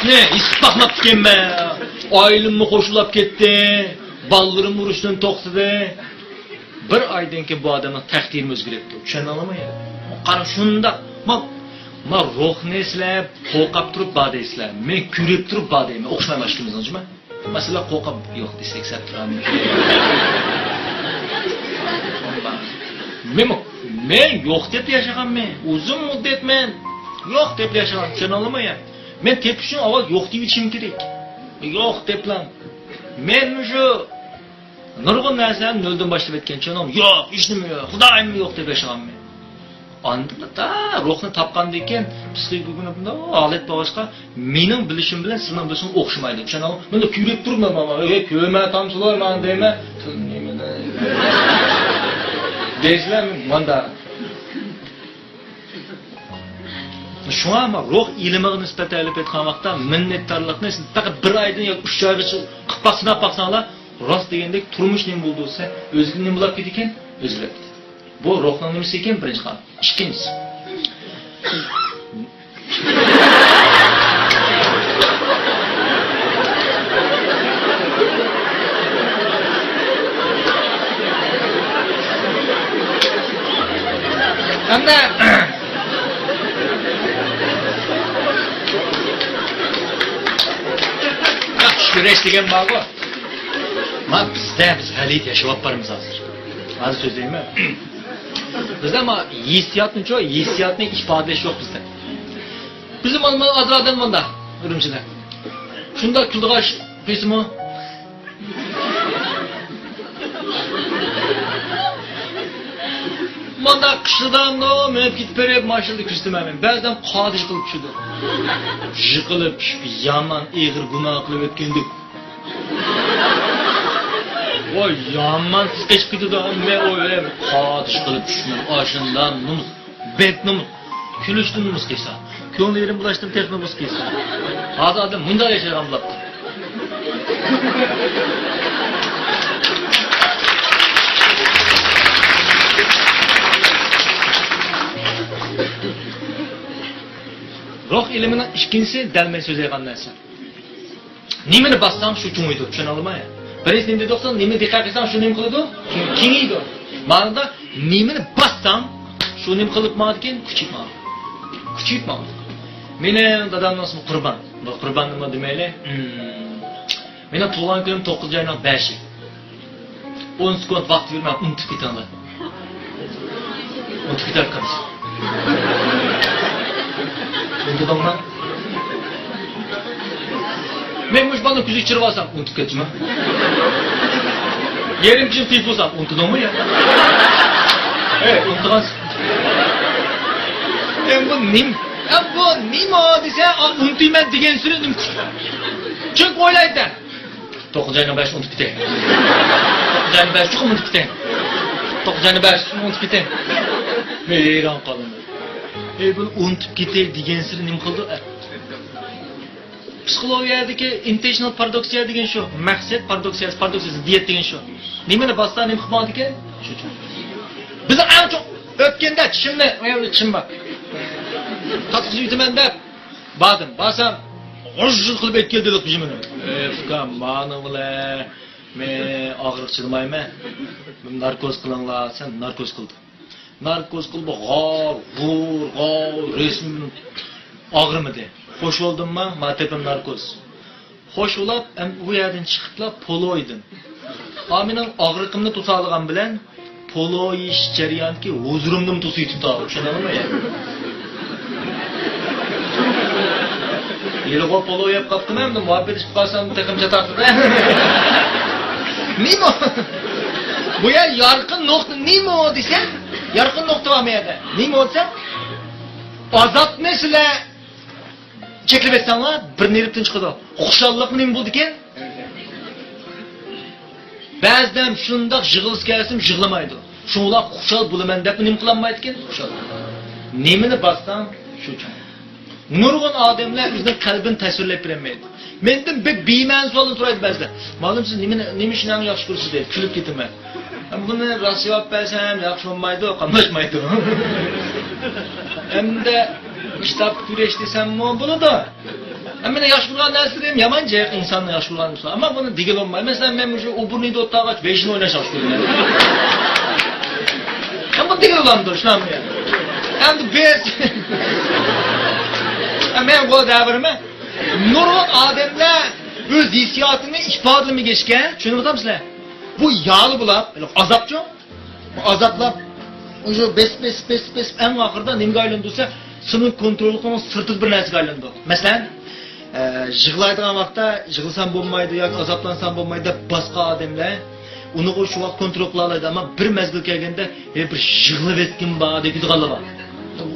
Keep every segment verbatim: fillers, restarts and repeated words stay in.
نە، ھېساب باقماپتىكەنمەن. ئائىلەممۇ خوشلاپ كەتتى. بالىلىرىم ئۇرۇشتىن توختىدى. بىر ئايدىن كېيىن بۇ ئادەمنىڭ تەقدىرىمۇ ئۆزگىرىپتۇ. چۈشەندىڭلارمۇ يا؟ قارا، شۇنداق. ما، ما روھنى سىلەر قورقاپ تۇرۇپ بار دەيسىلەر. مەن كۆرۈپ تۇرۇپ بار دەيمەن. ئوخشىمايمىز ئىككىمىزنىڭ، جۇما. مەسىلەن، قورقۇپ يوق دېسەك سەپ تۇرامىز. مەن، مەن يوق دەپ ياشىغانمەن. ئۇزۇن مۇددەت مەن يوق دەپ ياشىغان. چۈشەندىڭلارمۇ يا؟ مەن تېپىش ئۈچۈن ئاۋۋال يوق دېيىۋېتىشىم كېرەك. يوق دەپلا. مەن شۇ نۇرغۇن نەرسىلەرنى نۆلدىن باشلاپ ئۆتكەن چۈشەندىڭلارمۇ؟ يوق، ھېچنېمە يوق. خۇدايىممۇ يوق دەپ ياشىغانمەن. ئاندىن تا روھنى تاپقاندىن كېيىن پسىخىك گۇگۇنۇمدا ھالەت بولغاچقا، مېنىڭ بىلىشىم بىلەن سېنىڭ بىلىشىڭ ئوخشىمايدۇ. چۈشەندىڭمۇ؟ مەن كۆرۈپ تۇرۇپ، مانا، مانا، ئەي، كۆرمە، تامسىلار، مانا دەيمەن. دەيسىلەر، مانداق. شۇڭا ما روھ ئىلمىغا نىسبەتەن ئېلىپ ئېيتقان ۋاقىتتا، مىننەتدارلىقنى سىز پەقەت بىر ئايدىن ياكى ئۈچ ئايغىچە قىلىپ باق، سىناپ باقساڭلار، راست دېگەندەك تۇرمۇش نېمە بولىدۇ دېسە، ئۆزگىرىپ نېمە بولاپ كېتىدىكەن؟ ئۆزگىرىپ كېتىدۇ. بۇ روھنىڭ نېمىسى ئىكەن؟ بىرىنچى قانۇن. ئىككىنچىسى. ھەمدە چۈش كۆرۈش دېگەن بارغۇ. ما بىزدە، بىز غەلىتە ياشاۋاتىمىز ھازىر. ھازىر سۆزلەيمەن. بىزدە ما ھېسسىياتنىچۇ، ھېسسىياتنى ئىپادىلەش يوق بىزدە. بىزدە مانا، مانا ئادىل ئادەم ماندا، ئۈرۈمچىدە. شۇنداق كۈلىدىغان قىسمى. مانداق قىشلىدامدۇ، مېڭىپ كېتىپ بېرىپ، ماشىنىدا كۆرسىتىمەن مەن. بەزىدە قادىش قىلىپ چۈشىدۇ. يىقىلىپ چۈشۈپ، يامان ئېغىر گۇناھ قىلىپ ئۆتكەندەك. ۋاي، يامان تېز قېچىپ كېتىدۇ، ئەمما ئۇ، ئەي، قادىش قىلىپ چۈشىمەن، ئاشۇنداق نومۇس، بەك نومۇس. كۈلۈشتىن نومۇس قىلسا، كۆڭلى يېرىم بولۇشتىن تېخى نومۇس قىلسا. ھازىر ئادەم مۇنداق ياشايدىغان بولۇپتۇ. روھ ئىلمىنىڭ ئىككىنچىسى دەل مەن سۆزلەيدىغان نەرسە. نېمىنى باسساڭ، شۇ چوڭىيىدۇ. چۈشىنىڭلارمۇ؟ بىرىنچى نېمە دېدۇق؟ نېمىنى دىققەت قىلساڭ، شۇ نېمە قىلىدۇ؟ كېڭىيىدۇ. مانا نېمىنى باسساڭ، شۇ نېمە قىلىپ ماڭىدىكەن؟ كۈچىيىپ ماڭىدۇ. كۈچىيىپ ماڭىدۇ. مېنىڭ دادامنىڭ ئىسمى قۇربان. بۇ قۇربان نېمە دېمەيلى؟ مم. مېنىڭ تۇغۇلغان كۈنۈم توققۇزىنچى ئاينىڭ بەشى. ئون سېكۇنت ۋاقىت بېرىمەن، ئۇنتۇپ كېتىڭلار. ئۇنتۇپ كېتەركەنسىز. ئۇنتۇدۇڭلار؟ مەن مۇشۇ بالىنىڭ كۆزىگە چىرىپ ئالسام، ئۇنتۇپ كەتتىمۇ؟ يېرىم كېچىدە تېلېفون قىلسام، ئۇنتۇدۇڭمۇ يا؟ ئەي، ئۇنتۇغانسىز. ئەي، بۇ نېمە؟ ئە، بۇ نېمە دېسە، ئا، ئۇنتۇيمەن دېگەنسېرى نېمە كۈچ؟ چۈنكى ئويلايدىكەن. توققۇزىنچى ئاينىڭ بەشىنى ئۇنتۇپ كېتەي. توققۇزىنچى ئاينىڭ بەشى چوقۇم ئۇنتۇپ كېتەي. توققۇزىنچى ئاينىڭ بەشى ئۇنتۇپ كېتەي. مەن ھەيران قالدىم. ئەي، بۇنى ئۇنتۇپ كېتەي دېگەنسېرى نېمە قىلىدۇ؟ ئە، پسىخولوگىيەدىكى intentional پارادوكسىيە دېگەن شۇ. مەقسەت پارادوكسىيەسى، پارادوكسىيە زىددىيەت دېگەن شۇ. نېمىنى باسسا نېمە قىلىپ ماڭىدىكەن؟ شۇ. بىزنىڭ ئەڭ چوڭ ئۆتكەندە چىشىمنى، ئۇ يەردە چىشىم بار. قاتتىق سۈيىتىمەن دەپ باردىم. بارسام، غۇژژۇژ قىلىپ ئېتىپ كەلدى لىق بىژىمنى. ئەي، ئۇكام، مانا بىلە مەن ئاغرىق چىدىمايمەن. ناركوز قىلىڭلار، سەن ناركوز قىلدى. ناركوز قىلىپ غاۋ، غۇر، غاۋ، رەسمىي ئاغرىمىدى. خوش بولدۇمما؟ ما تېپىم ناركوز. خوش بولاپ، ئەم-، ئۇ يەردىن چىقىپلا پولو يېدىم. ئا، مېنىڭ ئاغرىقىمنى توسالىغان بىلەن پولو يېيىش جەريانىدىكى ھۇزۇرۇمنىمۇ توسۇۋېتىپتۇ، چۈشەندىڭىزمۇ؟ ھېلىغۇ پولو يەپ قاپتىمەن، ئەمدى مۇھەببەت ئىچىپ قالسام تېخىمۇ چاتاقلىق. نېمە؟ بۇ يەر يارقىن نۇقتا نېمە دېسە، يارقىن نۇقتا بار بۇ يەردە. نېمە دېسە، ئازابنى سىلەر چەكلىۋەتسەڭلار، بىر نېرۋىدىن چىقىدۇ. خۇشاللىقمۇ نېمە بولىدىكەن؟ بەزىدە شۇنداق يىغلىسى كەلسىمۇ يىغلىمايدۇ. شۇڭلار خۇشال بولىمەن دەپمۇ نېمە قىلالمايدىكەن؟ خۇشال. نېمىنى باسساڭ، شۇ چوڭ. نۇرغۇن ئادەملەر ئۆزىنىڭ قەلبىنى تەسۋىرلەپ بېرەلمەيدۇ. مەندىن بەك بىمەنە سوئالنى سورايدۇ بەزىدە. مۇئەللىم، سىز نېمىنى، نېمە ئىشنى ئەڭ ياخشى كۆرىسىز دەيدۇ. كۈلۈپ كېتىمەن. بۇنى راست جاۋاب بەرسەم ياخشى بولمايدۇ، قاملاشمايدۇ. ئەمدى كىتاب كۆرۈش دېسەممۇ بولىدۇ. مەن ياخشى كۆرگەن نەرسىلىرىم يامان جىق، ئىنساننىڭ ياخشى كۆرگەن نەرسىلىرى. ئەمما بۇنى دېگىلى بولماي. مەسىلەن، مەن مۇشۇ ئوبۇرنىدا ئولتۇرغاچ بېشىنى ئويناش ياخشى كۆرىمەن. مەن بۇنى دېگىلى بولامدۇ، شۇنداقمۇ يا؟ ئەمدى بىز، مەن بۇ دەۋرمە. نۇرغۇن ئادەملەر ئۆز ھېسسىياتىنى ئىپادىلىمىگەچكە، چۈشىنىۋاتامسىلەر؟ بۇ يالى بولاپ، ئازابچۇ. ئازابلاپ، ئۇشۇ بېسىپ، بېسىپ، بېسىپ، بېسىپ، ئەڭ ئاخىرىدا نېمىگە ئايلىنىدۇ دېسە، سېنىڭ كونتروللۇقۇڭنىڭ سىرتىدا بىر نەرسىگە ئايلىنىدۇ. مەسىلەن، ئە، يىغلايدىغان ۋاقىتتا يىغلىسام بولمايدۇ ياكى ئازابلانسام بولمايدۇ دەپ باسقان ئادەملەر ئۇنىغۇ شۇ ۋاقىت كونترول قىلالايدۇ. ئەمما بىر مەزگىل كەلگەندە، ھەي، بىر يىغلىۋەتكۈم بار دەيدىغانلار بار.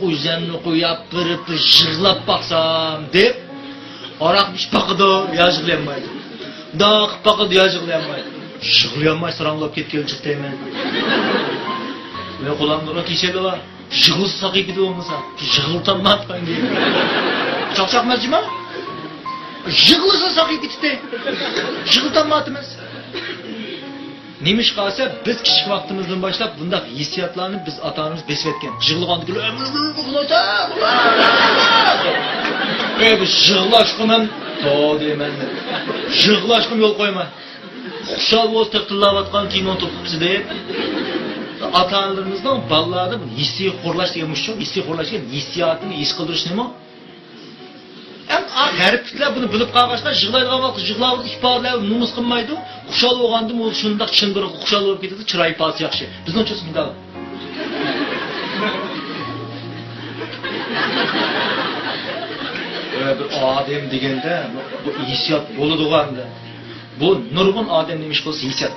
ئۆزۈمنى قويۇپ بېرىپ بىر يىغلاپ باقسام دەپ، ئاراق ئىچىپ باقىدۇ، يا يىغلىيالمايدۇ. مۇنداق قىلىپ باقىدۇ، يا يىغلىيالمايدۇ. يىغلىيالماي ساراڭلاپ كەتكىلى چىقتى مەن. مېنىڭ قولۇمدا كېسەللىك بار. يىغلىسا ساقىيىپ كېتىدۇ بولمىسا. يىغلىتالمايدىغان گەپ. چاقچاق مەسجىما؟ يىغلىسا ساقىيىپ كېتىتتى. يىغلىتالمايتتىمىز. نېمىشقا دېسە، بىز كىچىك ۋاقتىمىزدىن باشلاپ بۇنداق ھېسسىياتلارنى بىز ئاتا-ئانىمىز بېسىۋەتكەن. يىغلىغاندىكىن، ئەي، بىز يىغلاشقا مەن، تو دەيمەن. يىغلاشقىمۇ يول قويما. خۇشال بولسا تىللاۋاتقان كىنو توپقۇپسى دەپ. ئاتا-ئانىلىرىمىزنىڭ بالىلاردا بۇ ھېسسىي خورلاش دېگەن مۇشۇ، ھېسسىي خورلاش دېگەن ھېسسىياتنى ھېس قىلدۇرۇش نېمە؟ ئەم، ئا، غەربلىكلەر بۇنى بىلىپ قالغاچقا، يىغلايدىغان ۋاقىتتا يىغلاۋېرىدۇ، ئىپادىلەر نومۇس قىلمايدۇ. خۇشال بولغاندىمۇ شۇنداق چىن بىر خۇشال بولۇپ كېتىدۇ، چىراي ئىپادىسى ياخشى. بىزنىڭچە مۇنداق. ئە، بىر ئادەم دېگەندە بۇ ھېسسىيات بولىدىغان. بۇ نۇرغۇن ئادەم نېمە ئىش قىلسا ھېسسىيات.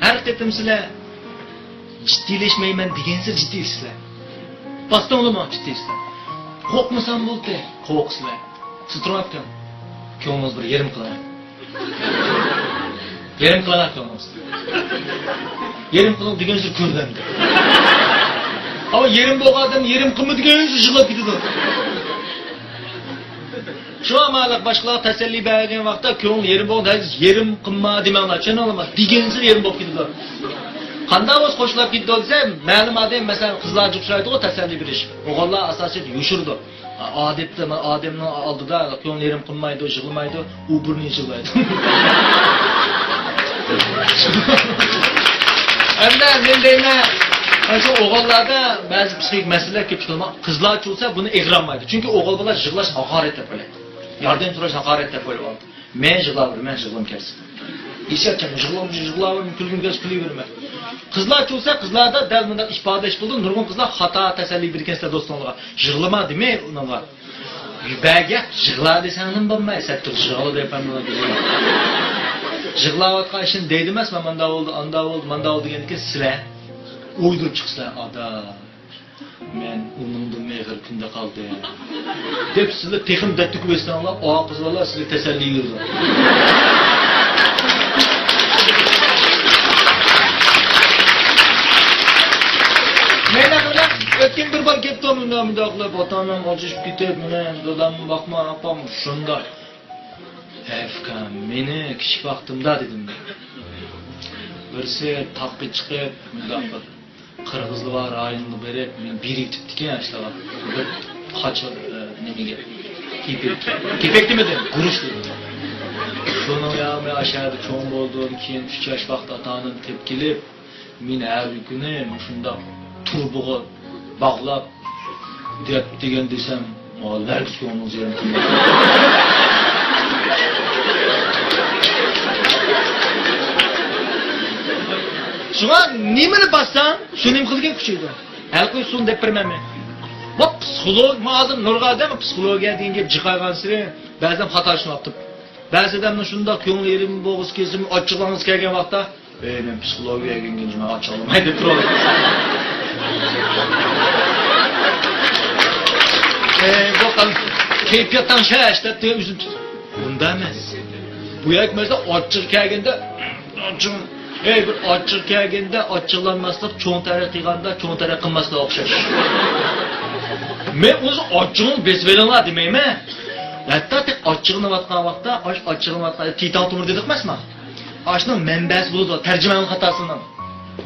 ھەر قېتىم سىلەر جىددىيلەشمەيمەن دېگەنسېرى جىددىيلىشىسىلەر. باستىڭلىمۇ جىددىيلىشىسىلەر. قورقمىسام بولدى، قورقىسىلەر. سىز تۇرۇڭ ئاكام. كۆڭلىڭىز بىر يېرىم قىلىڭ. يېرىم قىلىڭ كۆڭلىڭىز. يېرىم قىلىڭ دېگەنسېرى كۆرۈلەمدى. ئەمما يېرىم بولغان ئادەم يېرىم قىلما دېگەنسېرى يىغلاپ كېتىدۇ. شۇڭا مانا باشقىلارغا تەسەللى بەرگەن ۋاقىتتا كۆڭۈل يېرىم بولغاندا يېرىم قىلما دېمەڭلار، چۈشەندىڭلارمۇ؟ دېگەنسېرى يېرىم بولۇپ كېتىدۇ. قانداق بولسا قوشۇلۇپ كېتىدۇ دېسە، مەلۇم ئادەم، مەسىلەن، قىزلارچە ئۇچرايدىغۇ تەسەللى بېرىش. ئوغۇللار ئاساسىيەتتە يوشۇرىدۇ. ئادەتتە مانا ئادەمنىڭ ئالدىدا كۆڭۈل يېرىم قىلمايدۇ، يىغلىمايدۇ، ئۇ بۇرنى يىغلايدۇ. ئەمدى مەن دەيمەن، مانا شۇ ئوغۇللاردا بەزى پسىخىك مەسىلىلەر كېلىپ چىقىدۇ. قىزلارچە بولسا بۇنى ئېغىرالمايدۇ. چۈنكى ئوغۇل بالا يىغلاش ھاقارەت دەپ قارايدۇ. ياردەم سوراش ھاقارەت دەپ قويۇۋالىدۇ. مەن يىغلاۋېرىمەن، يىغلىغۇم كەلسە. ھېسسىياتچان يىغلاپ، يىغلاۋېرىمەن، كۈلگۈم كەلسە كۈلۈۋېرىمەن. قىزلارچە بولسا، قىزلاردا دەل مۇنداق ئىپادىلەش بولىدۇ. نۇرغۇن قىزلار خاتا تەسەللى بېرىدىكەن سىلەر دوستۇڭلارغا. يىغلىما دېمەي ئۇنىڭغا. بەگە يىغلا دېسەڭلىمۇ بولماي، سەتتۇر يىغلا دەپ ھەممىلا بىلىدۇ. يىغلاۋاتقان ئىشىنى دەيدۇ ئەمەس، مانا مۇنداق بولدى، ئانداق بولدى، مانداق بولدى دېگەندىكىن سىلەر ئويدۇرۇپ چىقىسىلەر، ئادا. مەن ئۇنىڭدىنمۇ ئېغىر كۈندە قالدىم. دەپ سىلەر تېخىمۇ دەتتىكىپ ئۆتسەڭلار، ئاقىزلار سىلەرگە تەسەللى بېرىدۇ. مەن ئۆتكەن بىر بار كەپتۇ، مۇنداق، مۇنداق قىلىپ، ئاتا-ئانام ئاجرىشىپ كېتىپ، مېنى دادام باقما، ئاپام شۇنداق. ھەي ئۇكام، مېنى كىچىك ۋاقتىمدا دېدىم. بىرسى تاغقا چىقىپ، مۇنداق بىر قىرغىزلار بار رايونغا بېرىپ، مېنى بېرىۋېتىپتىكەن ئاشۇلارغا. بىر قاچا، ئە، نېمىگە؟ كېپەك. كېپەك دېمىدى، گۇرۇچ دېدى. شۇنىڭ يا، مەن ئاشۇ يەردە چوڭ بولدۇم، كېيىن ئۈچ ياش ۋاقتى ئاتا-ئانام تېپىپ كېلىپ، مېنى ھەر كۈنى مۇشۇنداق تۇرۇبىغا باغلاپ، دەپ دېگەن دېسەم، ھەرگىز كۆڭلىڭىز يېرىم قىلمايدۇ. شۇڭا نېمىنى باسساڭ، شۇ نېمە قىلىدىكەن كۈچەيدۇ. ھەل قىلسۇن دەپ بېرىمەن مەن. بۇ پسىخولوگ، مۇ ھازىر نۇرغۇن ئادەم پسىخولوگىيە دېگەن گەپ جىقايغانسېرى بەزىدە خاتا چۈشىنىۋاپتۇ. بەزى ئادەمنىڭ شۇنداق كۆڭلى يېرىم بولغۇسى كەلسىمۇ، ئاچچىقلانغۇسى كەلگەن ۋاقىتتا، ئەي، مەن پسىخولوگىيەگە كەلگەن جۇما، ئاچچىقلىماي دەپ تۇرۇۋالىدۇ. ئەي، بۇ قان-، كەيپىياتتان شەش دەپ تۇرۇپ ئۆزىنى تۇتۇپ. ئۇنداق ئەمەس. بۇ يەرگە مەسىلەن ئاچچىقى كەلگەندە، ئاچچىقىم، ئەي، بىر ئاچچىقى كەلگەندە ئاچچىقلانماسلىق، چوڭ تەرەت قىلغاندا چوڭ تەرەت قىلماسلىق ئوخشاش. مەن ئۆزى ئاچچىقىڭنى بېسىۋېلىڭلار دېمەيمەن. ھەتتا تېخى ئاچچىقلىنىۋاتقان ۋاقىتتا، ئاچ-، ئاچچىقلىنىۋاتقان، تىتاڭ تومۇر دېدۇق ئەمەسمۇ؟ ئاشۇنىڭ مەنبەسى بولىدۇ، تەرجىمەنىڭ خاتاسىنىڭ.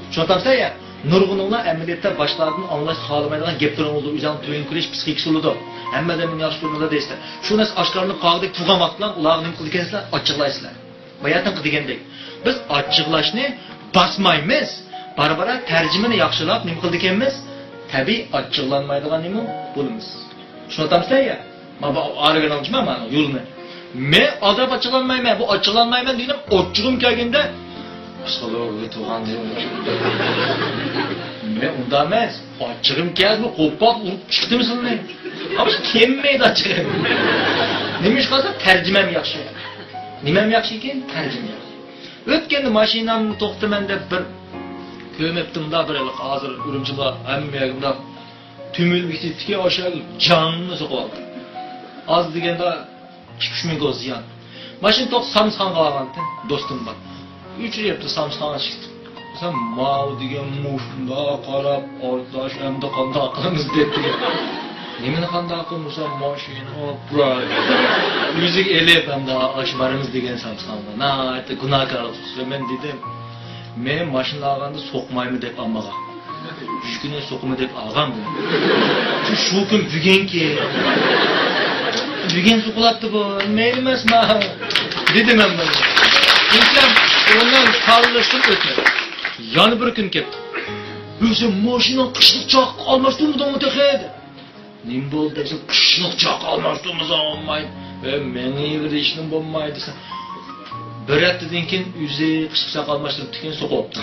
چۈشىنىۋاتامسىلەر يا؟ نۇرغۇنۇڭلار ئەمەلىيەتتە باشقىلاردىن ئاڭلاشنى خالىمايدىغان گەپلىرىڭ بولىدۇ، ئۆزۈڭنى تۆۋەن كۆرۈش پسىخىكىسى بولىدۇ. ھەممە ئادەم مېنى ياخشى كۆرمەيدۇ دەيسىلەر. شۇ نەرسە ئاشكارىلىنىپ قالغۇدەك تۇرغان ۋاقىتلار ئۇلارغا نېمە قىلىدىكەنسىلەر؟ ئاچچىقلايسىلەر. باياتىنقى دېگەندەك، بىز ئاچچىقلاشنى باسمايمىز. بارا-بارا تەرجىمىنى ياخشىلاپ نېمە قىلىدىكەنمىز؟ تەبىئىي ئاچچىقلانمايدىغان نېمە بولىمىز. چۈشىنىۋاتامسىلەر يا؟ مانا بۇ ئارىغىنىڭ جىما مانا يولىنى. مەن ئازراق ئاچچىقلانمايمەن. بۇ ئاچچىقلانمايمەن دېگىنىم ئاچچىقىم كەلگەندە، ئىسقىلىپ تۇرغان دېگەن. مەن ئۇنداق ئەمەس. ئاچچىقىم كەلدى، قوپاپ ئۇرۇپ چىقتىم سىلىنى. ئەمما كەلمەيدۇ ئاچچىقىم. نېمە ئىش قىلسا تەرجىمەم ياخشى. نېمەم ياخشىكىن؟ تەرجىمە ياخشى. ئۆتكەندە ماشىنامنى توختىتىمەن دەپ بىر كۆرمەپتىمدا، بىر ھېلىقى ھازىر ئۈرۈمچىدە ھەممە يەرگە مۇنداق تۈمۈلۈپ كېتىپتىكەن، ئاشۇ جاننى سوقۇۋالدى. ئاز دېگەندە ئىككى-ئۈچ مىڭ دوللار زىيان. ماشىنا توختىتىپ سامسخانغا بارغانتىم، دوستۇم بار. ئۆچۈرۈۋەپتۇ سامسخانغا چىقىپ. دېسەم، ماۋۇ دېگەن مۇشۇنداق قاراپ، ئارداش، ئەمدى قانداق قىلىمىز دەپ تۇرۇپ. نېمىنى قانداق قىلىمىز دېسەم، ماشىنا ئاپىراي. ئۆزىگە ئېلىپ، ئەمدى ئاشۇ بارىمىز دېگەن سامسخانغا. ناھايىتى گۇناھكارلىق تۇتۇپ مەن دېدىم، مەن ماشىنا ئالغاندا سوقمايمەن دەپ ئاممىغا. يۈكىنى سوقىمەن دەپ ئالغان بۇ. شۇ كۈن بۈگۈنكى. بۈگۈن سوقۇلاتتى بۇ. مەيلى ئەمەس ماڭا. دېدىم مەن بۇنى. ئىنسان ئۇنىڭ ساللىشىدىن ئۆتمەيدۇ. يەنە بىر كۈن كەپتۇ. ئۆزۈم ماشىنىنىڭ قىشلىق چاققا ئالماشتۇرمىدىڭمۇ تېخى؟ نېمە بولدى دېسە، قىشلىق چاققا ئالماشتۇرمىساڭ بولمايدۇ. ئە، مېڭە يىغىۋېلىشنىڭ بولمايدۇ دېسە. بىر ھەپتىدىن كېيىن ئۆزى قىشلىق چاققا ئالماشتۇرۇپتىكەن، سوقۇۋاپتۇ.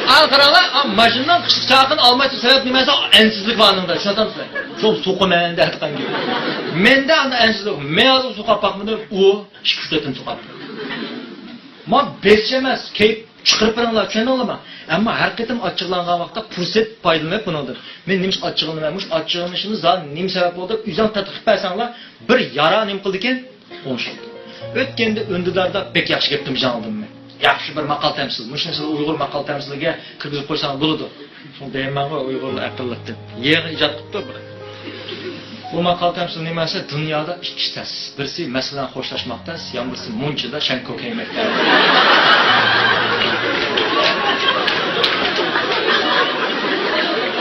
ئا، قاراڭلار، ئا، ماشىنىنىڭ قىشلىق چاقىنى ئالماشتۇرۇش سەۋەب نېمە دېسە، ئەنسىزلىك بار ئۇنىڭدا، چۈشىنىۋاتامسىلەر؟ شۇ سوقىمەن دەيدىغان گەپ. مەندە ئانداق ئەنسىزلىك يوق. مەن ھازىر سوقۇپ باقمىدىم، ئۇ ئىككى-ئۈچ قېتىم سوقۇپتۇ. ما بېسىش ئەمەس، كەيپ چىقىرىپ بېرىڭلار، چۈشەندىڭلارمۇ؟ ئەمما ھەر قېتىم ئاچچىقلانغان ۋاقىتتا پۇرسەت پايدىلىنىپ بۇنىڭدىن. مەن نېمىشقا ئاچچىقلىنىمەن، مۇشۇ ئاچچىقلىنىشىمنى زادى نېمە سەۋەب بولدى دەپ ئۆزۈڭ تەتقىق قىلىپ بەرسەڭلار، بىر يارا نېمە قىلىدىكەن؟ ئوڭشايدۇ. ئۆتكەندە ئۈندىداردا بەك ياخشى گەپتىن جاڭلىدىم مەن. ياخشى بىر ماقال تەمسىل. مۇشۇنى سىلەر ئۇيغۇر ماقال تەمسىلىگە كىرگۈزۈپ قويساڭلار بولىدۇ. شۇڭا دەيمەنغۇ، ئۇيغۇرلار ئەقىللىق دەپ. يېڭى ئىجاد قىپتۇ بۇنى. بۇ ماقال تەمسىل نېمە دېسە، دۇنيادا ئىككى ئىش تەس. بىرسى مەسىلەن خوشلاشماق تەس، يەنە بىرسى مۇنچىدا شەڭكوك يېمەك تەس.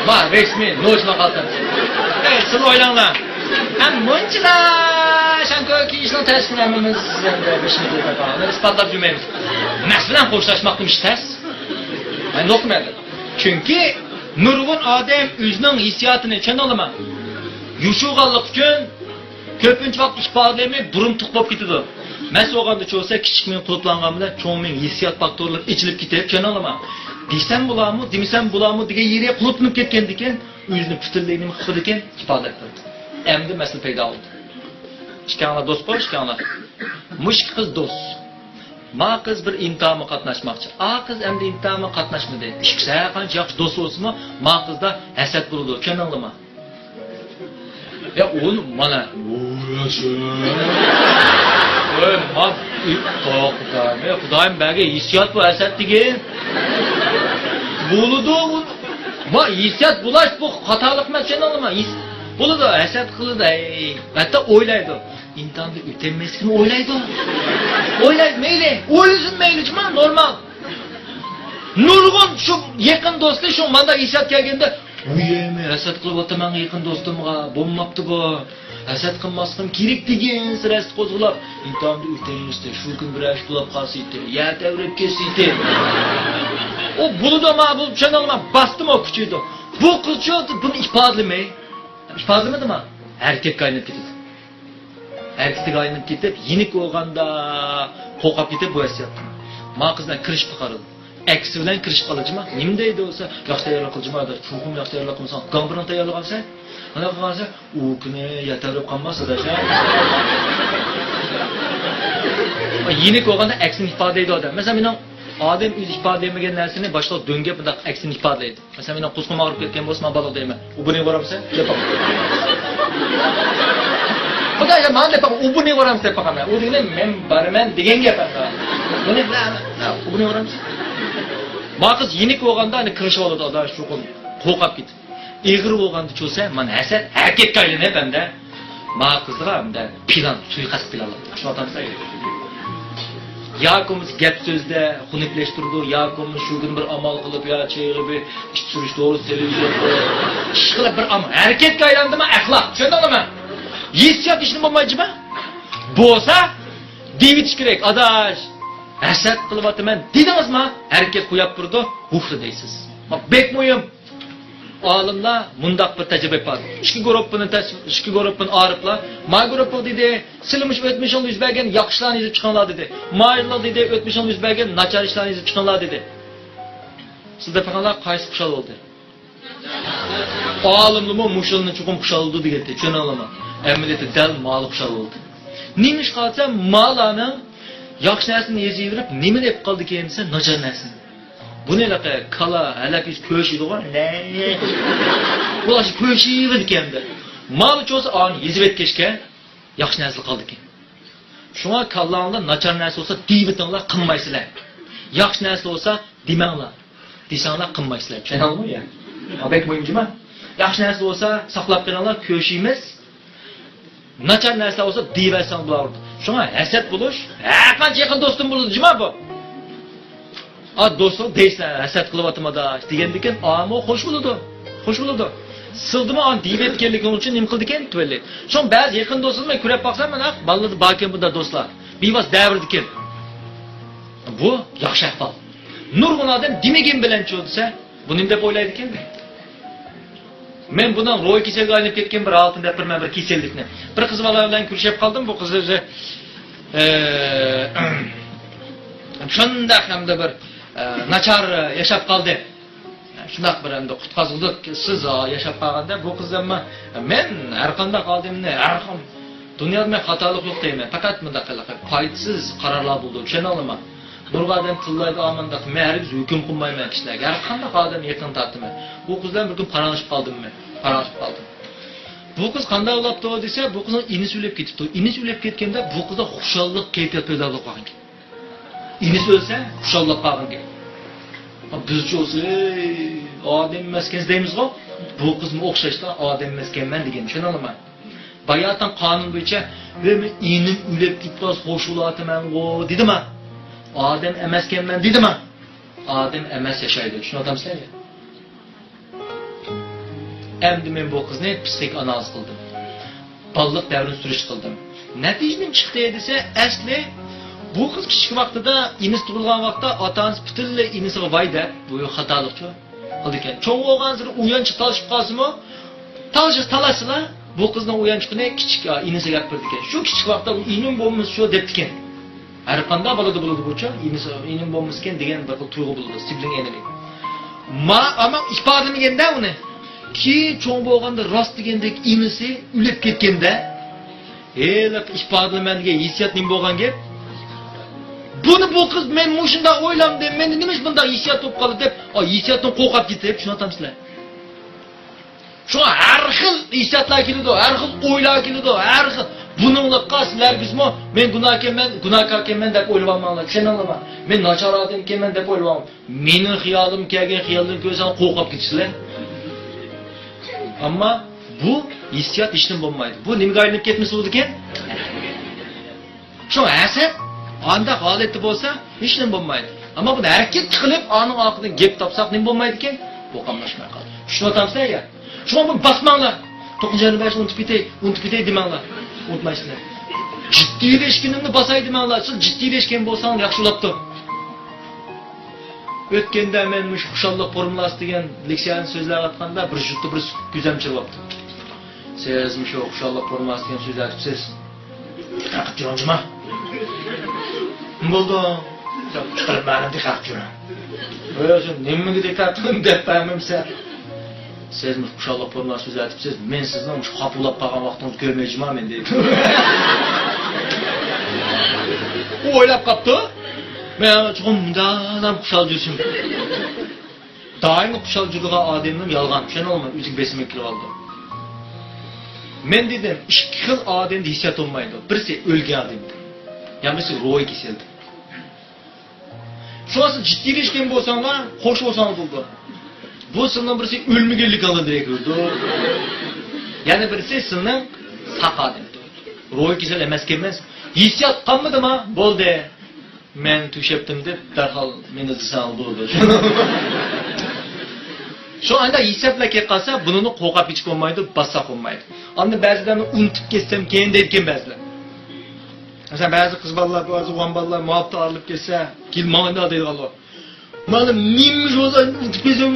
ما رەسمىي نوچ ماقال تەمسىل. ئەي، سىز ئويلاڭلار. ھەم مۇنچىدا شەڭكوك يېيىشنىڭ تەسىنى ھەممىمىز ئەمدى بىشىمىزدە تاپىمىز، ئىسپاتلاپ يۈرمەيمىز. مەسىلەن خوشلاشماقنىمۇ تەس. مەن نۇقتا مەن. چۈنكى نۇرغۇن ئادەم ئۆزىنىڭ ھېسسىياتىنى، چۈشەندىڭلارمۇ؟ يوشۇرغانلىق ئۈچۈن كۆپىنچە ۋاقىت ئىپادىلىمەي بۇرۇن تۇتۇپ بولۇپ كېتىدۇ. مەس بولغاندا چولسا كىچىك مېڭە قۇلۇپلانغان بىلەن چوڭ مېڭە ھېسسىيات فاكتورلىرى ئېچىلىپ كېتىپ، چۈشەندىڭلارمۇ؟ دېسەم بولامۇ، دېمىسەم بولامۇ دېگەن يېرى قۇلۇپلىنىپ كەتكەندىكىن ئۆزىنى پۈتۈنلەي نېمە قىلىدىكەن؟ ئىپادىلەپ بېرىدۇ. ئەمدى مەسىلە پەيدا بولدى. ئىككىڭلار دوست بول، ئىككىڭلار. مۇشۇ قىز دوست. ما قىز بىر ئىمتىھانغا قاتناشماقچى. ئا قىز ئەمدى ئىمتىھانغا قاتناشمىدى. ئىككىسى ھەر قانچە ياخشى دوست بولسىمۇ، ما قىزدا ھەسەت بولىدۇ. چۈشەندىڭلارمۇ؟ يا ئۇ مانا. ۋوي، ما، ئى، توختاڭ. يا خۇدايىم بەرگەن ھېسسىيات بۇ ھەسەت دېگەن. بولىدۇ بۇ. ما ھېسسىيات بولاش بۇ خاتالىق ئەمەس، چۈشەندىڭلارمۇ؟ ھېس-، بولىدۇ، ھەسەت قىلىدۇ. ئەي، ھەتتا ئويلايدۇ. ئىمتىھاندا ئۆتەلمەسلىكىنى ئويلايدۇ. ئويلايدۇ، مەيلى. ئويلىسۇن، مەيلى، جۇما، نورمال. نۇرغۇن شۇ يېقىن دوستى شۇ مانداق ھېسسىيات كەلگەندە، ۋۇيەمە، ھەسەت قىلىۋاتىمەن يېقىن دوستۇمغا، بولماپتۇ بۇ. ھەسەت قىلماسلىقىم كېرەك دېگەنسېرى ھەسەت قوزغىلاپ، ئىمتىھاندا ئۆتەلمىستى، شۇ كۈن بىر ئىش بولاپ قالسىتى، يەر تەۋرەپ كەتسىتى. ئۇ بولىدۇ، ما بۇ چۈشەنەلمەي، باستىمۇ كۈچىيىدۇ. بۇ قىزچۇ بۇنى ئىپادىلىمەي. ئىپادىلىمىدىما؟ ھەرىكەتكە ئايلىنىپ كېتىدۇ. ھەرىكىتىگە ئايلىنىپ كېتىپ، يېنىك بولغاندا قورقۇپ كېتىپ بۇ ھېسسىياتتىن. ما قىز بىلەن كىرىشىپ قالىدۇ. ئەكسى بىلەن كىرىشىپ قالىدۇ. جۇما، نېمە دەيدۇ دېسە، ياخشى تەييارلىق قىل، جۇما، ئاداش، چوقۇم ياخشى تەييارلىق قىلمىساڭ، گاڭبىرىڭ تەييارلىغانسەن. قانداق قىلغانسەن؟ ئۇ كۈنى يەتەرلىك قالماس، ئاداش، ھە؟ يېنىك بولغاندا ئەكسىنى ئىپادىلەيدۇ ئادەم. مەسىلەن، مېنىڭ ئادەم ئۆزى ئىپادىلىيەلمىگەن نەرسىنى باشقىلار دۆڭگەپ بۇنداق ئەكسىنى ئىپادىلەيدۇ. مەسىلەن، مېنىڭ قۇسقۇم ئاغرىپ كەتكەن بولسا، مانا بالىغا دەيمەن، ئۇ بۇنى بارامسەن؟ دەپ باقىمەن. خۇدايىم، مانا دەپ باقىمەن، ئۇ بۇنى بارامسەن دەپ باقىمەن. ئۇ دېگىنى مەن بارىمەن دېگەن گەپ ئەمدى. بۇنى بىلەن، ئۇ بۇنى بارامسەن؟ ما قىز يېنىك بولغاندا ئەنە كىرىشىۋالىدۇ، ئاداش، چوقۇم قورقۇپ كېتىپ. ئېغىر بولغاندا چۈشىسە، مانا ھەسەت ھەرىكەتكە ئايلىنىپ ئەمدى. ما قىزغا ئەمدى پىلان، سۇيىقەست پىلانلاپ. چۈشىنىۋاتامسىلەر؟ ياكى بولمىسا گەپ سۆزدە خۇنۈكلەشتۈرىدۇ، ياكى بولمىسا شۇ كۈنى بىر ئامال قىلىپ، يا چېيىغا بىر ئىچ سۈرۈش دورىسى، تېلېۋىزور قويۇپ، ئىشقىلىپ بىر ئامال. ھەرىكەتكە ئايلاندىمۇ ئەخلاق. چۈشەندىڭلارمۇ؟ ھېسسىيات ھېچنېمە بولمايدۇ جۇما. بولسا دېيىۋېتىش كېرەك. ئاداش، ھەسەت قىلىۋاتىمەن دېدىڭىزما؟ ھەرىكەت قويۇپ تۇرىدۇ، ھۇھ دەيسىز. بەك مۇھىم. ئالىملار مۇنداق بىر تەجرىبە بار. ئىككى گۇرۇپپىنى تەس-، ئىككى گۇرۇپپىنى ئارىپلار، ما گۇرۇپپىغا دېدى، سىلى مۇشۇ ئۆتمۈشۈڭلاردا يۈز بەرگەن ياخشىلارنى يېزىپ چىقىڭلار دېدى. مايىللار دېدى، ئۆتمۈشۈڭلاردا يۈز بەرگەن ناچار ئىشلارنى يېزىپ چىقىڭلار دېدى. سىلدە پەقەتلا قايسى خۇشال بولدى؟ ئالىملىمۇ مۇشۇلىنى چوقۇم خۇشال بولىدۇ دېگەنتى، چۈشەندىڭلارمۇ؟ ئەمەلىيەتتە دەل مالى خۇشال بولدى. نېمىشقا دېسە، مالارنىڭ ياخشى نەرسىنى يېزىۋېرىپ، نېمىنى ئېلىپ قالىدىكەن دېسە، ناچار نەرسىنى. بۇنى ھېلىقى كالا، ھەلەپ يېسە كۆشىدىغۇ. بۇلار شۇ كۆشىۋېرىدىكەن-دە. مالى چوسا ئانى يېزىۋەتكەچكە ياخشى نەرسىلا قالىدىكەن. شۇڭا كاللاڭدا ناچار نەرسە بولسا دېيىۋېتىڭلار، قىلمايسىلەر. ياخشى نەرسە بولسا دېمەڭلار. دېسەڭلار قىلمايسىلەر. چۈشەندىڭلارمۇ يا؟ ھا، بەك مۇھىم جۇما. ياخشى نەرسە بولسا ساقلاپ قېلىڭلار، كۆشىمىز. ناچار نەرسە بولسا دېيىۋەرسەڭ بولار. شۇڭا ھەسەت بولۇش ھەرقانچە يېقىن دوستۇم بولىدۇ جۇما بۇ. ئا، دوستۇڭ دەيسىلەر، ھەسەت قىلىۋاتىمەن ئاداش دېگەندىكىن ئامۇ خوش بولىدۇ. خوش بولىدۇ. سىلدىمۇ ئان دېيىۋەتكەنلىكىڭ ئۈچۈن نېمە قىلىدىكەن تۈۋەللى. شۇڭا بەزى يېقىن دوستۇم مەن كۆرۈپ باقسام، مانا بالىلاردا باركەن بۇنداق دوستلار. بىۋاسىتە دەۋرىدىكەن. بۇ ياخشى ئەھۋال. نۇرغۇن ئادەم دېمىگىن بىلەنچۇ دېسە، بۇ نېمە دەپ ئويلايدىكەن؟ مەن بۇنىڭ روھىي كېسەلگە ئايلىنىپ كەتكەن بىر ھالىتىنى دەپ بېرىمەن، بىر كېسەللىكنى. بىر قىز بالا بىلەن كۆرۈشۈپ قالدىم. بۇ قىز ئۆزى، ئە، شۇنداق ھەمدە بىر، ئە، ناچار ياشاپ قالدى. شۇنداق بىر ئەمدى قۇتقازغۇدەك سىز ياشاپ قالغاندا، بۇ قىز ئەمما، مەن ھەرقانداق ئادەمنى، ھەر خىل دۇنيادا مەن خاتالىق يوق دەيمەن. پەقەت مۇنداق قىلىقى پايدىسىز قارارلار بولىدۇ. چۈشەندىڭلارمۇ؟ نۇرغۇن ئادەم تىللايدۇ، ئامانداق. مەن ھەرگىز ھۆكۈم قىلمايمەن كىشىلەرگە. ھەر قانداق ئادەمنى يېقىن تارتىمەن. بۇ قىز بىلەن بىر كۈن پاراڭلىشىپ قالدىم مەن. پاراڭلىشىپ قالدىم. بۇ قىز قانداق ئويلاپتۇ دېسە، بۇ قىزنىڭ ئىنىسى ئۆلۈپ كېتىپتۇ. ئىنىسى ئۆلۈپ كەتكەندە بۇ قىزدا خۇشاللىق كەيپىيات پەيدا بولۇپ قالغان گەپ. ئىنىسى ئۆلسە خۇشاللاپ قالغان گەپ. بىزچە بولسا، ئادەم ئەمەسكەنسىز دەيمىزغۇ. بۇ قىزمۇ ئوخشاشلا ئادەم ئەمەسكەنمەن دېگەن. چۈشەندىڭلارمۇ؟ باياتىن قانۇن بويىچە، ۋە مېنىڭ ئىنىم ئۆلۈپ كېتىپ قالسا خوش بولاتىمەنغۇ دېدىما؟ ئادەم ئەمەسكەنمەن دېدىما؟ ئادەم ئەمەس ياشايدۇ. چۈشىنىۋاتامسىلەر؟ ئەمدى مەن بۇ قىزنى پسىخىك ئانالىز قىلدىم. بالىلىق دەۋرىنى سۈرۈشتە قىلدىم. نەتىجىدىن چىقتى دېسە، ئەسلى بۇ قىز كىچىك ۋاقتىدا ئىنىسى تۇغۇلغان ۋاقىتتا ئاتا-ئانىسى پۈتۈنلەي ئىنىسىغا ۋاي دەپ، بۇ خاتالىقچۇ؟ قىلىدىكەن. چوڭ بولغانسېرى ئۇيانچۇق تالىشىپ قالسىمۇ، تالىشىپ تالاشسىلا، بۇ قىزنىڭ ئۇيانچۇقىنى كىچىك، ئا، ئىنىسىگە ئەپ بېرىدىكەن. شۇ كىچىك ۋاقىتتا ئۇ ئىنىم بولمىسا شۇ دەپتىكەن. ھەر قانداق بالىدا بولىدۇ بۇچۇ، ئىنىسى، ئىنىم بولمىسىكەن دېگەن بىر خىل تۇيغۇ بولىدۇ، سىبلىڭ ئېنىمى. ما، ئەمما ئىپادىلىمىگەندە ئۇنى. كېيىن چوڭ بولغاندا راست دېگەندەك ئىنىسى ئۆلۈپ كەتكەندە، ھېلىقى ئىپادىلىمەن دېگەن ھېسسىيات نېمە بولغان گەپ؟ بۇنى بۇ قىز، مەن مۇشۇنداق ئويلامدىم، مەندە نېمىش بۇنداق ھېسسىيات بولۇپ قالدى دەپ، ئا، ھېسسىياتتىن قورقۇپ كېتىپ، چۈشىنىۋاتامسىلەر؟ شۇڭا ھەر خىل ھېسسىياتلار كېلىدۇ، ھەر خىل ئويلار كېلىدۇ، ھەر خىل. بۇنىڭلىققا سىلەر ھەرگىزمۇ مەن گۇناھكەنمەن، گۇناھكاركەنمەن دەپ ئويلىۋالماڭلار، چۈشەندىڭلارمۇ؟ مەن ناچار ئادەمكەنمەن دەپ ئويلىۋالماڭ. مېنىڭ خىيالىم كەلگەن خىيالدىن كۆرسەڭ قورقۇپ كېتىسىلەر. ئەمما بۇ ھېسسىيات ھېچنېمە بولمايدۇ. بۇ نېمىگە ئايلىنىپ كەتمىسە بولىدىكەن؟ شۇ ھەسەت ئانداق ھالەتتە بولسا، ھېچنېمە بولمايدۇ. ئەمما بۇنى ھەرىكەتكە قىلىپ، ئانىڭ ئارقىدىن گەپ تاپساق نېمە بولمايدىكەن؟ بۇ قاملاشماي قالدى. چۈشىنىۋاتامسىلەر يا؟ شۇڭا بۇنى باسماڭلار. توققۇزىنچى بەش ئۇنتۇپ كېتەي، ئۇنتۇپ كېتەي دېمەڭلار. ئۇنتۇمايسىلەر. جىددىيلەشكىنىمنى باساي دېمەڭلار. سىز جىددىيلەشكەن بولساڭلار ياخشى بولاتتى. ئۆتكەندە مەن مۇشۇ خۇشاللىق فورمۇلاسى دېگەن لېكسىيەنى سۆزلەۋاتقاندا بىر جۇتتا بىر كۆزەم چىللاپتۇ. سىز مۇشۇ خۇشاللىق فورمۇلاسى دېگەن سۆزلەۋاتىپسىز. دىققەت قىلىپ جۇما. نېمە بولدۇڭ؟ چىقىرىپ بەرمەمدى دىققەت قىلىپ جۇما. ئۆزۈم نېمىگە دىققەت قىلىپ دەپ بەرمەمسە. سىز مۇشۇ خۇشاللىق فورمۇلاسى سۆزلەۋاتىپسىز. مەن سىزنىڭ مۇشۇ خاپا بولاپ قالغان ۋاقتىڭىزنى كۆرمەي جۇما مەن دەيدۇ. ئۇ ئويلاپ قاپتۇ. مەن چوقۇم مۇنداق خۇشال يۈرسۇن. دائىم خۇشال يۈرىدىغان ئادەمنىڭ يالغان، چۈشەندىڭىزمۇ؟ ئۆزىگە بېسىم كېلىۋالىدۇ. مەن دېدىم، ئىككى خىل ئادەمدە ھېسسىيات بولمايدۇ. بىرسى ئۆلگەن ئادەمدە، يەنە بىرسى روھىي كېسەلدە. شۇڭا سىز جىددىيلەشكەن بولساڭلار، خوش بولساڭلار بولىدۇ. بۇ سىلىنىڭ بىرسى ئۆلمىگەنلىكىڭدىن دېرەك بېرىدۇ. يەنە بىرسى سىلىنىڭ ساق ئادەم. روھىي كېسەل ئەمەسكەنمىز. ھېسسىيات قالمىدىما؟ بولدى. مەن تۈگىشەپتىم دەپ دەرھال مېنى دېسەڭ بولىدۇ. شۇ ئانداق ھېسابلار كېلىپ قالسا، بۇنىڭدىن قورقۇپ كېتىشكە بولمايدۇ، باسساق بولمايدۇ. ئاندىن بەزىلەرنى ئۇنتۇپ كەتسەم كېيىن دەيدىكەن بەزىلەر. مەسىلەن، بەزى قىز بالىلار، بەزى ئوغلان بالىلار مۇھەببەت ئايرىلىپ كەتسە، كېلىپ ماڭا ئۇنداق دەيدىغانلار. مانا نېمە بولسا ئۇنتۇپ كەتسەم.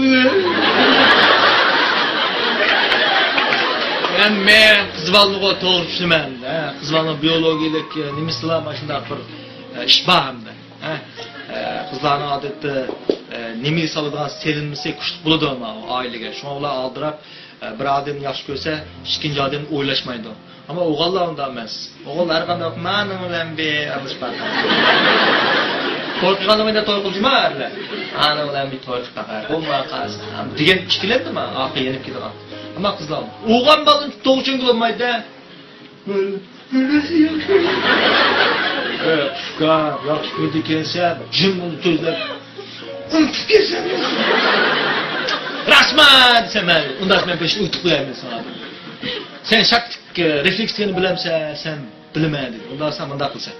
مەن، مەن قىز بالىنىغۇ توغرا چۈشىنىمەن. ھە، قىز بالىنىڭ بىيولوگىيەلىك، ئە، نېمىسىلا مانا شۇنداق بىر، ئە، ئىش بار ھەمدە. ھە، ئە، قىزلارنىڭ ئادەتتە، ئە، نېمىگە سالىدىغان سېلىنمىسى كۈچلۈك بولىدۇ ئەمما ئۇ ئائىلىگە. شۇڭا ئۇلار ئالدىراپ، ئە، بىر ئادەمنى ياخشى كۆرسە، ئىككىنچى ئادەمنى ئويلاشمايدۇ. ئەمما ئوغۇللار ئۇنداق ئەمەس. ئوغۇل ھەر قانداق مانىڭ بىلەن بىر ئالىشىپ باقار. توي قىلغاندا مەندە توي قىلدىما ئەرلەر؟ ئانىڭ بىلەن بىر توي قىلىپ باقار. بولماي قالسا دېگەن ئىككىلەندىما ئارقا يېنىپ كېتىدىغان. ئەمما قىزلار ئوغۇل بالىنى توغرا چۈشەنگىلى بولمايدۇ-دە. ئۇكا، ياخشى كۆرىدىكەنسەن، جىم ئۇنى تۈزلەپ. ئۇنتۇپ كەتسەم. راستما دېسەم، مەن ئۇنداق مەن بېشىنى ئۇنتۇپ قويايمەن ساڭا. سەن شاكتىك رېفلېكس دېگەننى بىلەمسەن؟ سەن بىلىمەن دېدى. ئۇنداق سەن مۇنداق قىلسەن.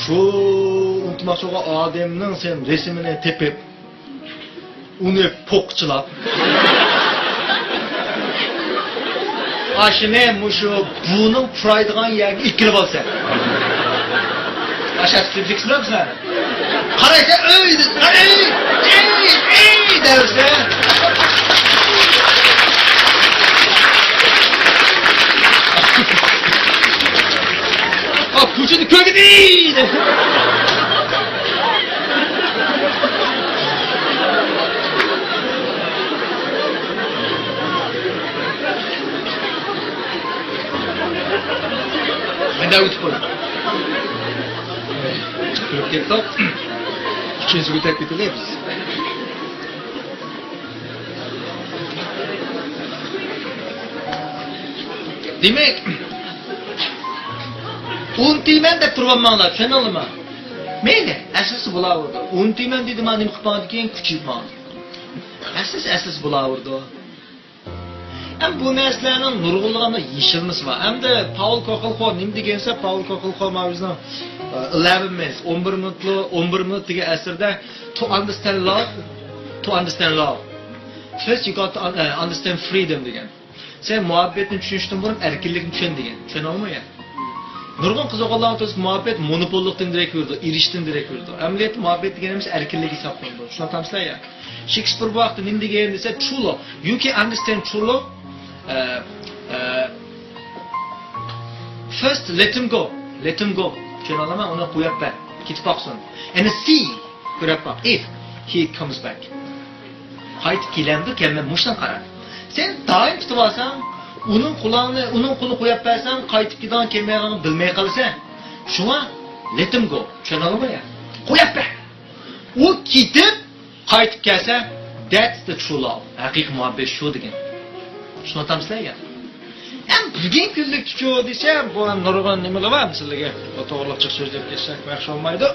شۇ ئۇنتۇماقچى بولغان ئادەمنىڭ سەن رەسىمىنى تېپىپ، ئۇنى پوقچىلاپ، ئاشۇنى مۇشۇ بۇنىڭ پۇرايدىغان يەرگە ئېكىلىپ ئالسا. ئاشۇ سىزىكسىلەپسىلەر. قارايسا، ئۆي، ئۆي، ئۆي دەۋەرسە. ئا، كوچىدا كۆرگىدى! مەندە ئۆتۈپ قوي. كۆرۈپ كەتتۇق. ئىككىنچىسىگە ئۆتۈپ كېتەلەيمىز. دېمەك، ئۇنتۇيمەن دەپ تۇرۇۋالماڭلار، چۈشەندىڭلارمۇ؟ مەيلى، ئەسلىسى بولاۋېرىدۇ. ئۇنتۇيمەن دېدىما، نېمە قىلىپ ماڭىدىكىن؟ كۈچىيىپ ماڭىدۇ. ئەسلىسى، ئەسلىسى بولاۋېرىدۇ. ھەم بۇ نەرسىلەرنىڭ نۇرغۇنلىغان يېشىلمىسى بار. ھەمدە پاۋل كوخلخو نېمە دېگەن دېسە، پاۋل كوخلخو مانا بىزنىڭ، ئە، ئېلېۋېن مىنىتس، ئون بىر مىنۇتلۇق، ئون بىر مىنۇت دېگەن ئەسىرىدە، to understand love, to understand love, first you got to un-، ئە، understand freedom دېگەن. سەن مۇھەببەتنى چۈشىنىشتىن بۇرۇن ئەركىنلىكنى چۈشەن دېگەن. چۈشەنەلمۇ يا؟ نۇرغۇن قىز ئوغۇللارغا توسۇپ مۇھەببەت مونوپوللۇقتىن دېرەك بېرىدۇ، ئېرىشىشتىن دېرەك بېرىدۇ. ئەمەلىيەتتە مۇھەببەت دېگىنىمىز ئەركىنلىك ھېسابلىنىدۇ. شۇنى ئاتامسىلەر يا؟ شېكسپىر بۇ ھەقتە نېمە دېگەن دېسە، true love. You can understand true love. ئە، ئە، first let him go. Let him go. چۈشەنەلەيمەن، ئۇنى قويۇپ بەر. كېتىپ باقسۇن. And see. كۆرۈپ باق. If he comes back. قايتىپ كېلەمدۇ، كەلمەم، مۇشۇنى قارا. سەن دائىم تۇتۇۋالساڭ، ئۇنىڭ قۇلىقىنى، ئۇنىڭ قولىنى قويۇپ بەرسەڭ، قايتىپ كېلىدىغان، كەلمەيدىغانلىقىنى بىلمەي قالىسەن. شۇڭا let him go. چۈشەنەلمىدىڭ يا؟ قويۇپ بەر. ئۇ كېتىپ، قايتىپ كەلسە، that's the true love. ھەقىقىي مۇھەببەت شۇ دېگەن. چۈشىنىۋاتامسىلەر يا؟ ئەمما بۈگۈنكى كۈنلۈكتىچۇ دېسە، بۇ ھەم نۇرغۇن نېمىلەر بار، مىساللارغا توغرىلىقچە سۆزلەپ كەتسەك ياخشى بولمايدۇ.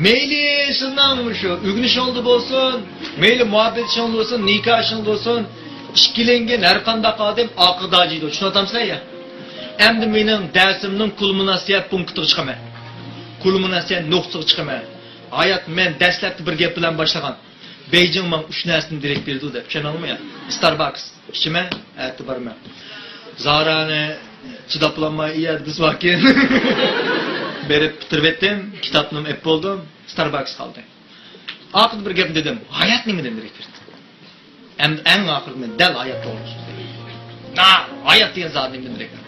مەيلى سىزنىڭ شۇ ئۆگىنىشىڭىزدە بولسۇن، مەيلى مۇھەببەت ئىشىڭىزدا بولسۇن، نىكاھ ئىشىڭىزدا بولسۇن، ئىككىلەنگەن ھەر قانداق ئادەم ئاقىدا ئاجىيدۇ. چۈشىنىۋاتامسىلەر يا؟ ئەمدى مېنىڭ دەرسىمنىڭ كۇلمىناتسىيە پونكىتىغا چىقىمەن. كۇلمىناتسىيە نۇقتىسىغا چىقىمەن. ھايات، مەن دەسلەپتە بىر گەپ بىلەن باشلىغان. بېيجىڭ ماڭا ئۈچ نەرسىدىن دېرەك بېرىدۇ دەپ، چۈشەنەلمىدىڭ يا؟ ستارباكس ئىچىمەن، ئەتە بارىمەن. زارانى چىداپ بولالماي، ئىيە، بىز باركەن. بېرىپ پۈتتۈرۈۋەتتىم، كىتابنىمۇ ئېلىپ بولدۇم، ستارباكس قالدى. ئاخىرىدا بىر گەپنى دېدىم، ھايات نېمىدىن دېرەك بېرىدۇ؟ ئەمدى ئەڭ ئاخىرىدا مەن دەل ھايات توغرىلىق سۆزلەيمەن. نا، ھايات دېگەن زادى نېمىدىن دېرەك بېرىدۇ؟